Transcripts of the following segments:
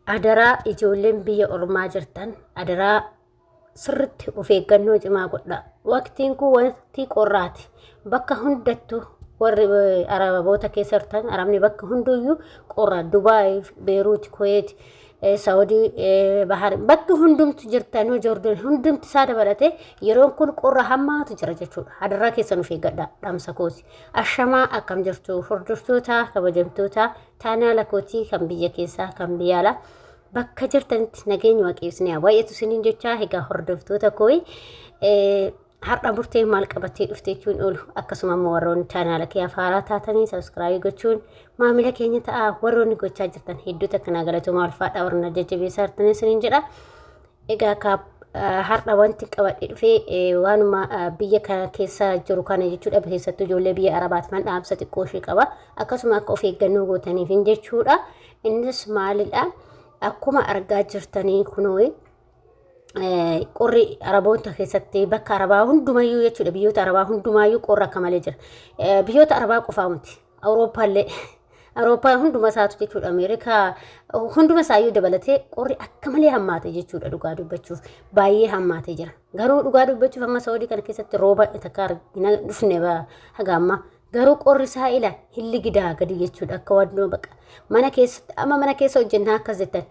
Adaraa ijoolleen biyya ormaa jirtan adaraa sirritti of eeggannoo cimaa godhaa. Waqtiin kun waqtii qorraati. Bakka hundattuu warri Araboota keessa jirtan Arabni bakka hunduyyuu qorra. Dubaay, Beeruut, Kuweet, Saawudii, Bahar bakki hundumtu jirtanuu Joordaan hundumti isaa dabalatee yeroon kun qorra hammaatu jira jechuudha. Adaraa keessan of eeggadhaa dhaamsa kooti. Ashamaa akkam jirtu hordoftoota kabajamtoota chaanaala kootii kan biyya keessaa kan biyya alaa bakka jirtanitti nageenya waaqayyo isin haa baay'atu isiniin jechaa. Egaa hordoftoota kooyi, har'a murtee maal qabattee dhufte jechuun oolu. Akkasuma immoo warroonni chaanaala kee haaraa taatanii subscribe gochuun maamila keenya ta'a. Warroonni gochaa jirtan hedduu takka naa galatoomaa, ulfaadhaa, warra jajjabeessaa jirtan isiniin jedha. Egaa har'a wanti qabadhe dhufee waanuma biyya kana keessa jiru kana jechuudha. Keessattuu ijoollee biyya Arabaati man dhaamsa xiqqoo ishee qaba. Akkasuma akka of eeggannoo gootaniif jechuudha. Innis maalidha? Akkuma argaa jirtanii kunoo qorri Araboota keessatti bakka Arabaa hundumayyuu jechuudha. Biyyoota Arabaa hundumaayyuu qorra akka malee jira. Biyyoota Arabaa qofaa miti. Awurooppaallee, Awurooppaa hunduma isaatu jechuudha. Ameerikaa hunduma isaayyuu dabalatee qorri akka malee hammaate jechuudha. Dhugaa dubbachuuf baay'ee hammaatee jira. Garuu dhugaa dubbachuuf amma Saawudii kana keessatti rooba takka argina dhufne haga ammaa. Garuu qorri isaa ila hin ligidaa gadi jechuudha. Akka wannoo baqa. Mana keessatti amma mana keessa hojjennaa akkas jettan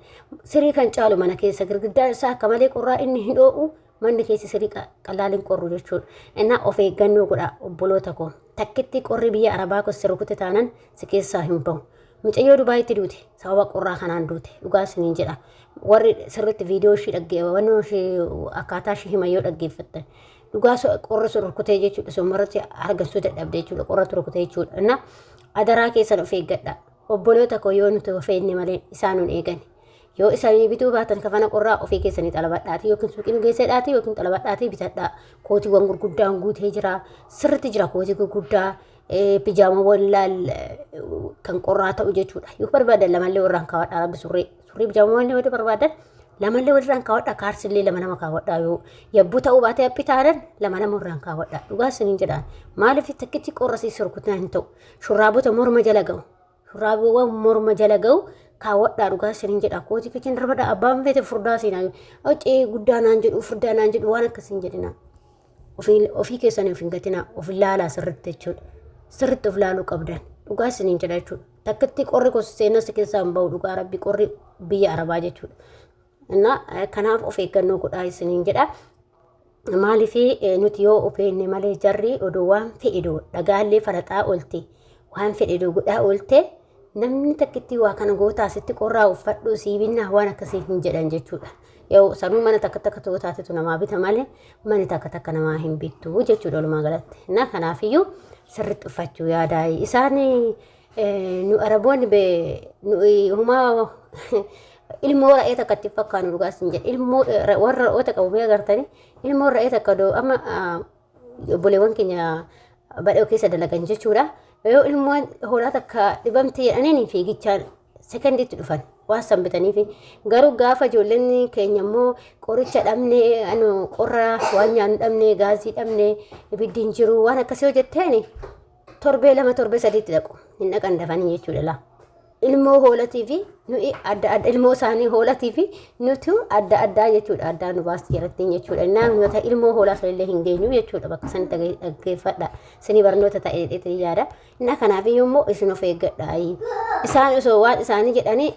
sirii kan caalu mana keessa girgiddaan isaa akka malee qorraa, inni hin dho'u, manni keessi sirii qalaaliin qorru jechuudha. Innaa of eeggannoo godha obboloota koo. Takkitti qorri biyya Arabaa kun si rukute taanan si keessaa hin bahu. Mucayyoo Dubaayitti duute sababa qorraa kanaan duute, dhugaa isiniin jedha. Warri sirriitti viidiyoo ishii dhaggeeffannoo ishii akkaataa ishii hima yoo dhaggeeffattan. Dhugaa qorri sun rukutee jechuudha. Somarratti argansuu dadhabde jechuudha. Qorratu rukutee jechuudha. Innaa adaraa keessan of eeggadha. Obboloota koo, yoo nuti of eegne malee isaan nun eegani. Yoo isaanii bituu baatan kafana qorraa ofii keessanii xalabadhaati yookiin suuqiin geessedhaati yookiin xalabadhaati bitadhaa. Kootiiwwan gurguddaan guutee jira. Sirriitti jira kootii gurguddaa, pijaamawwan laal kan qorraa ta'u jechuudha. Yoo barbaadan lamallee warraan kaawwadhaa, rabbi surree. Surree pijaamawwan yoo barbaadan lamallee walirraan kaawwadhaa, kaarsillee lama lama kaawwadhaa, yoo yabbuu ta'uu baate haphii taanan lama lama warraan kaawwadhaa. Dhugaa isiniin jedhaan. Maaliif takkitti qorra si surkutaa hin ta'u. Shurraabota morma jala ga'u. Shurraabiiwwan morma jala ga'u kaawwadhaa, dhugaa isiniin jedha. Kootii kichin darbadha, abbaan feete furdaa seenaa. Ocee guddaa naan jedhu, furdaa naan jedhu, waan akkasiin jedhina. Ofii keessanii of hin gatinaa, of laalaa sirriitti jechuudha. Sirriitti of laaluu qabdan, dhugaa isiniin jedha jechuudha. Takkitti qorri kun seenaa si keessaa hin bahu, dhugaa rabbi, qorri biyya Arabaa jechuudha. Innaa kanaaf of eeggannoo godhaa isiniin jedha. Maaliif nuti yoo of eegne malee jarri odoo waan fedhe dhagaallee falaxaa oolte, waan fedhe godhaa oolte, namni takkitti waa kana gootaa sitti qorraa uffadhu siibinnaa waan akkasii hin jedhan jechuudha. Yoo sanuu mana takka takka ta'uu taatetu namaa bita malee mana takka takka namaa hin bittu jechuudha walumaa galatti. Na kanaafiyyuu sirriitti uffachuu yaadaa. Isaan nu Araboonni nu humaa ilmoo re'ee takka itti fakkaanu, dhugaa isin jedha. Ilmoo warra re'oota qabu mee agartanii, ilmoo re'ee takka amma obboleewwan keenya badhoo keessa dalagan jechuudha. Yoo ilmoon hoolaa takka dhibamte jedhaniin fiigichaan sekondiitti dhufan waan san bitaniif. Garuu gaafa ijoolleen keenya immoo qoricha dhabne, anu qorra, waan nyaannu dhabne, gaazii dhabne, ibiddi hin jiru, waan akkasii hojjetteen torbee 2 torbee 3tti dhaqu, hin dhaqan dafanii jechuudha laa. Ilmoo hoolatii fi nuyi adda adda, ilmoo isaanii hoolatii fi nuti adda addaa jechuudha. Addaa nu baasti jedhattiin jechuudha. Innaa nuti ilmoo hoolaa sanillee hin geenyu jechuudha. Bakka sanitti dhaggeeffadha. Isinii barnoota ta'e jedheetiin yaada. Innaa kanaaf iyyuu immoo isin of eeggadha. Isaan osoo waan isaanii jedhanii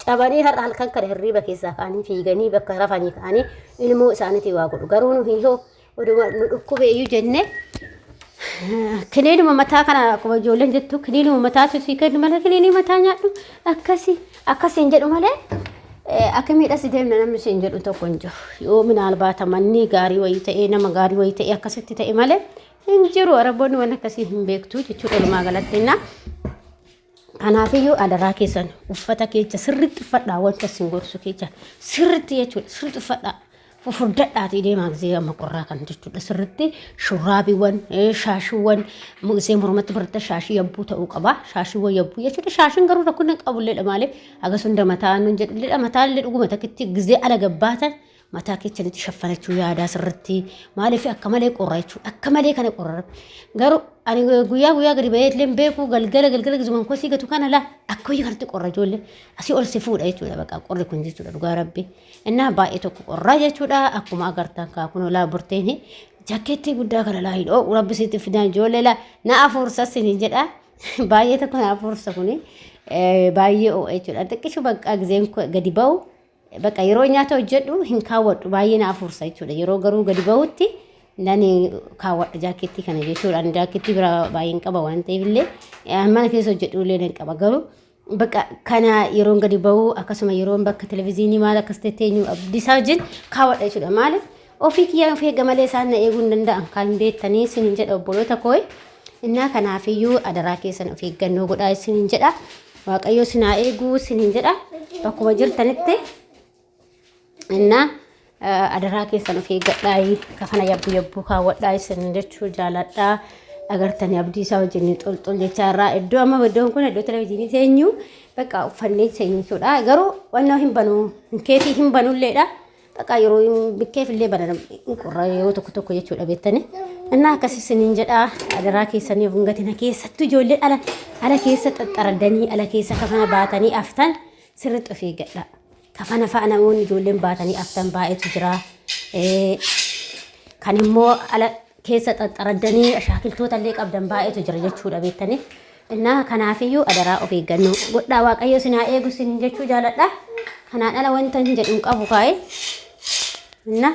cabanii har'a halkan kana hirriiba keessaa ka'anii fiiganii bakka rafanii ka'anii ilmoo isaaniitii waa godhu. Garuu nu hiyyoo oduma nu dhukkube iyyuu jennee kiliinuma mataa kana, akkuma ijoolleen jettu, kiliinuma mataatu sii kennu malee, kiliinii mataa nyaadhu akkasi akkasiin jedhu malee akka miidhas deemna namni siin jedhu tokko hin jiru. Yoo minaalbaata manni gaarii wayii ta'ee, nama gaarii wayii ta'ee akkasitti ta'e malee hin jiru. Araboonni waan akkasii hin beektu jechuudha walumaa galatti. Innaa kanaafiyyuu adaraa keessan uffata keessa sirriitti uffadhaa, wanta isin gorsu keessa sirriitti jechuudha, sirriitti uffadhaa. Fufurdadhaatii deemaa gisee amma qorraa kan jechuudha. Sirriitti shurraabiiwwan, shaashiiwwan gisee mormatti baratta shaashii yabbuu ta'uu qaba. Shaashiiwwan yabbuu jechuudha. Shaashiin garuu rakkina qabulleedha, maaliif hagas hunda mataa nun jedhulleedha. Mataallee dhuguma takkitti gisee ala gabbaatan Mataa keessanitti shaffanachuu yaadaa sirritti. Maaliif akka malee qorra jechuudha. Akka malee kana qorra. Garuu ani guyyaa guyyaa gadi bahee illee beeku galgala galgala gisuman kosii gatu kana laa akka wayii kanatti qorra ijoollee. Asii ol si fuudha jechuudha bakka qorri kun jechuudha dhugaa rabbi. Innaa baay'ee tokko qorraa jechuudha akkuma agartan kaa kunoo laa burteeni jakkeettii guddaa kana laa hin oo'u rabbi sitti fidaan ijoollee laa na afuursa sinin jedha. Baay'ee tokko na afuursa kuni baay'ee oo'a jechuudha. Xiqqishu bakka gizeen gadi ba'u bakka yeroo nyaata hojjedhu hin kaawwadhu baay'ee na afuursa jechuudha. Yeroo garuu gadi ba'utti nan kaawwadha jaakkeettii kana jechuudha. Ani jaakkeettii biraa baay'een qaba waan ta'eef illee mana keessa hojjedhu illee nan qaba garuu bakka kana yeroon gadi ba'u akkasuma yeroon bakka televizyiinii maal akkas ta'e teenyu abdiisaa wajjin kaawwadha jechuudha. Maaliif ofii kiyyaan of eega malee isaan na eeguu hin danda'an kan beektanii isiniin jedha obboloota koo. Innaa kanaafiyyuu adaraa keessan of eeggannoo godhaa isiniin jedha. Waaqayyo isin haa eeguu isiniin jedha. Bakkuma jirtanitti innaa adaraa keessan of eeggadhaa kafana yabbu yabbuu kaawwadhaa isin jechuu jaaladhaa. Agartanii abdii isaa wajjin xolxol jechaa irraa iddoo amma iddoon kun iddoo televizyiinii teenyu bakka uffannee teenyuudha. Garuu wannoo hin banu keetii hin banulleedha. Bakka yeroo bikkeef illee banan hin qorra yeroo tokko tokko jechuudha beektanii. Innaa akkas isiniin jedhaa adaraa keessanii of hin gatina keessattuu ijoollee ala ala keessa xaxxaradanii ala keessa kafana baatanii aftan sirriitti of eeggadha. Kafana fa'a namoonni ijoolleen baatanii aftan baay'eetu jira. Kan immoo ala keessa xaxxaraddanii ashaakiltoota illee qabdan baay'eetu jira jechuudha beektanii. Innaa kanaafiyyuu adaraa of eeggannoo godhaa waaqayyo isin haa eegu isin jechuu jaaladha. Kanaan ala wanta hin jedhu hin qabu kaa'e. Innaa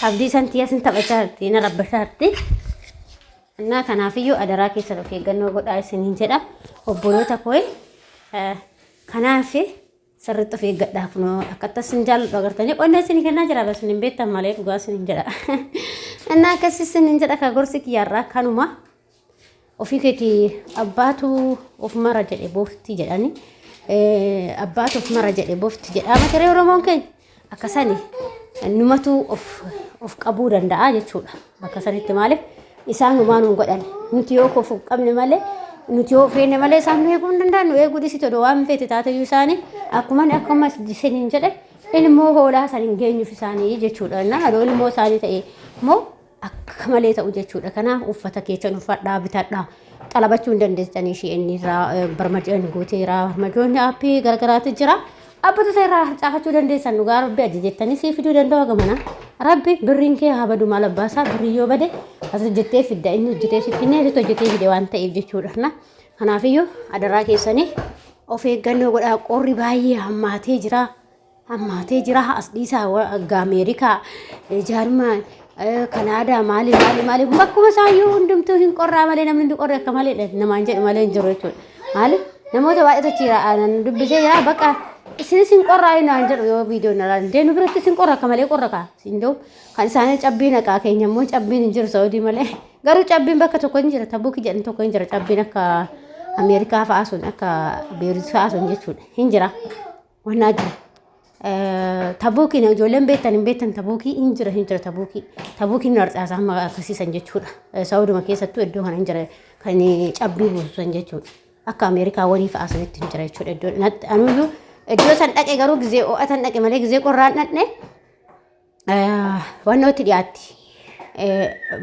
abdii san tiyya sin taphachaa jirti na rabbashaa jirti. Innaa kanaafiyyuu adaraa keessan of eeggannoo godhaa isiniin jedha obboloota koo. Kanaaf sirriitti of eeggadhaa kunoo akkatti isin jaalladhu agartanii qonna isin kennaa jira bas hin beektan malee dhugaa isin jedha. Innaa akkasii isin jedha ka gorsi kiyyaarraa kanuma ofii keetii abbaatu of mara jedhe boofti jedhani abbaatu of mara jedhe boofti jedha mata Oromoon keenya akkasani numatu of qabuu danda'a jechuudha. Bakka sanitti maaliif isaan humaa nuun godhan nuti yoo of hin qabne malee nuti yoo feene malee isaan nu eeguu hin danda'an nu eeguu dhiisi todoo waan feete taateyyuu isaanii akkuma akkuma isiniin jedhe ilmoo hoolaa san hin geenyuuf isaanii jechuudha. Na adoo ilmoo isaanii ta'e immoo akka malee ta'u jechuudha. Kanaaf uffata keessan uffadhaa bitadhaa xalabachuu hin dandeessanii ishee inni irraa barmajoon guuteera barmajoonni aappii garagaraatu jira. Abbatu isa irraa harcaafachuu dandeessan dhugaa rabbi ajajettanii sii fiduu danda'u gamana. Rabbi birriin kee haa badu maal abbaa isaa birrii yoo bade as hojjettee fidda inni hojjetee si finne asitti hojjetee fide waan ta'eef jechuudha. Na kanaafiyyuu adaraa keessanii of eeggannoo godhaa qorri baay'ee hammaatee jira. Hammaatee jira as dhiisaa waggaa Ameerikaa Jaarmaan Kanaadaa maali maali maali bakkuma isaayyuu hundumtuu hin qorraa malee namni hundi qorri akka malee namaan jedhu malee hin jiru jechuudha. Maali namoota baay'eetu achi jira nan dubbisee jira bakka isinis hin qorraa naan jedhu yoo viidiyoo na ilaalan deenu biratti isin qorra akka malee qorra kaa isin doo kan isaanii cabbii naqaa keenya immoo cabbiin hin jiru Saudii malee garuu cabbiin bakka tokko hin jira tabuuki jedhan tokko hin jira cabbiin akka Ameerikaa fa'aa sun akka Beerut fa'aa sun jechuudha hin jira. Wannaa jira. Tabuukiin ijoolleen beektan hin beektan tabuukii hin jira hin jira tabuukii. Tabuukiin nu harcaasa hamma akkasiisan jechuudha. Saawuduma keessattuu iddoo kana hin jira kan cabbii buusan jechuudha. Akka Ameerikaawwanii fa'aa sanitti hin jira jechuudha. Iddoo anuyyuu iddoo san dhaqe garuu gizee ho'atan dhaqe malee gizee qorraan dhaqne wannootti dhiyaatti.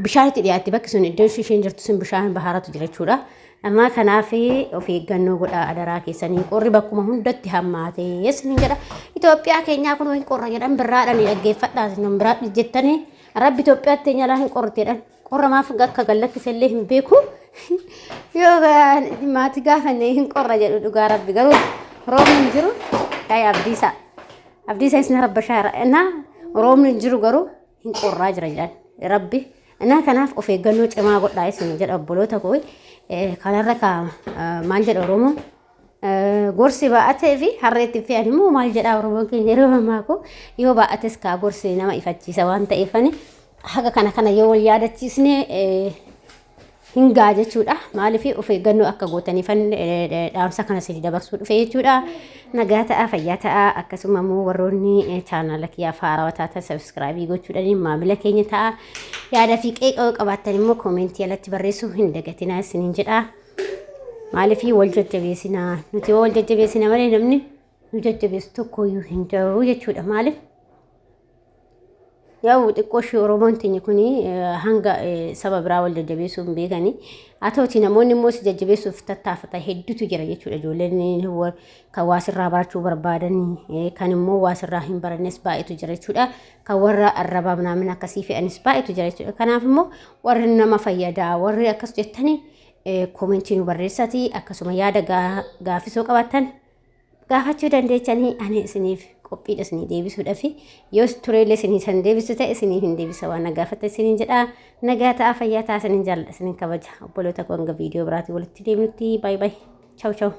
Bishaanitti dhiyaatti bakki sun iddoo isheen jirtu sun bishaan baharatu jira jechuudha. Amma kanaaf of eeggannoo godhaa adaraa keessanii qorri bakkuma hundatti hammaatee isiniin jedha. Itoophiyaa keenyaa kun hin qorra jedhan birraadhaan dhaggeeffadhaa isin biraa jettanii rabbi Itoophiyaatti teenya laa hin qorte jedhan. Qorra maaf akka gallakkise illee hin beeku. Yoo maatii gaafanne hin qorra jedhu dhugaa rabbi garuu roobni hin jiru. Yaa'ii abdiisaa. Abdiisaa isin rabbashaa jira. Roobni hin jiru garuu hin qorraa jira jedhan rabbi. Innaa kanaaf of eeggannoo cimaa godhaa isin jedha obboloota koo. Kanarra ka maal jedha Oromoon gorsi baa'atee fi harreetti fe'an immoo maal jedha Oromoon keenya yeroo ammaa koo yoo baa'ates kaa gorsi nama ifachiisa waan ta'eefani haga kana kana yoo wal yaadachiisne hin ga'a jechuudha. Maaliif of eeggannoo akka gootaniifan dhaamsa kana isin dabarsuu dhufe jechuudha. Nagaa ta'aa fayyaa ta'aa akkasuma immoo warroonni chaanaala kiyyaaf haarawaa taatan sabiskiraabii gochuudhaan maamila keenya ta'aa. Yaada fi qeeqa yoo qabaattan immoo koomentii alatti barreessuu hin dagatinaa isiniin jedha. Maaliif wal jajjabeessinaa nuti yoo wal jajjabeessina malee namni nu jajjabeessu tokkoyyuu hin jiru jechuudha. Maaliif? Yaa'u xiqqoo ishee Oromoon teenya kun hanga saba biraa wal jajjabeessuu hin beekani. Haa ta'uti namoonni immoo si jajjabeessuuf tattaafatan hedduutu jira jechuudha. Ijoolleen kan waa sirraa barachuu barbaadan kan immoo waa sirraa hin barannes baay'eetu jira jechuudha. Kan warra arrabaa minaamin akkasii fe'anis baay'eetu jira jechuudha. Kanaaf immoo warri nama fayyadaa warri akkas jettanii koomentii nu barreessati akkasuma yaada gaafisoo qabaattan gaafachuu dandeechanii ani isiniif qophiidha isinii deebisuudhafi yoos tureellee isinii san deebisu ta'e isiniif hin deebisa waan na gaafatte isiniin jedha nagaa ta'a fayyaa ta'a isiniin jaalladha isiniin kabaja obboloota koo hanga viidiyoo biraatiin walitti deemnutti baay baay chaw chaw.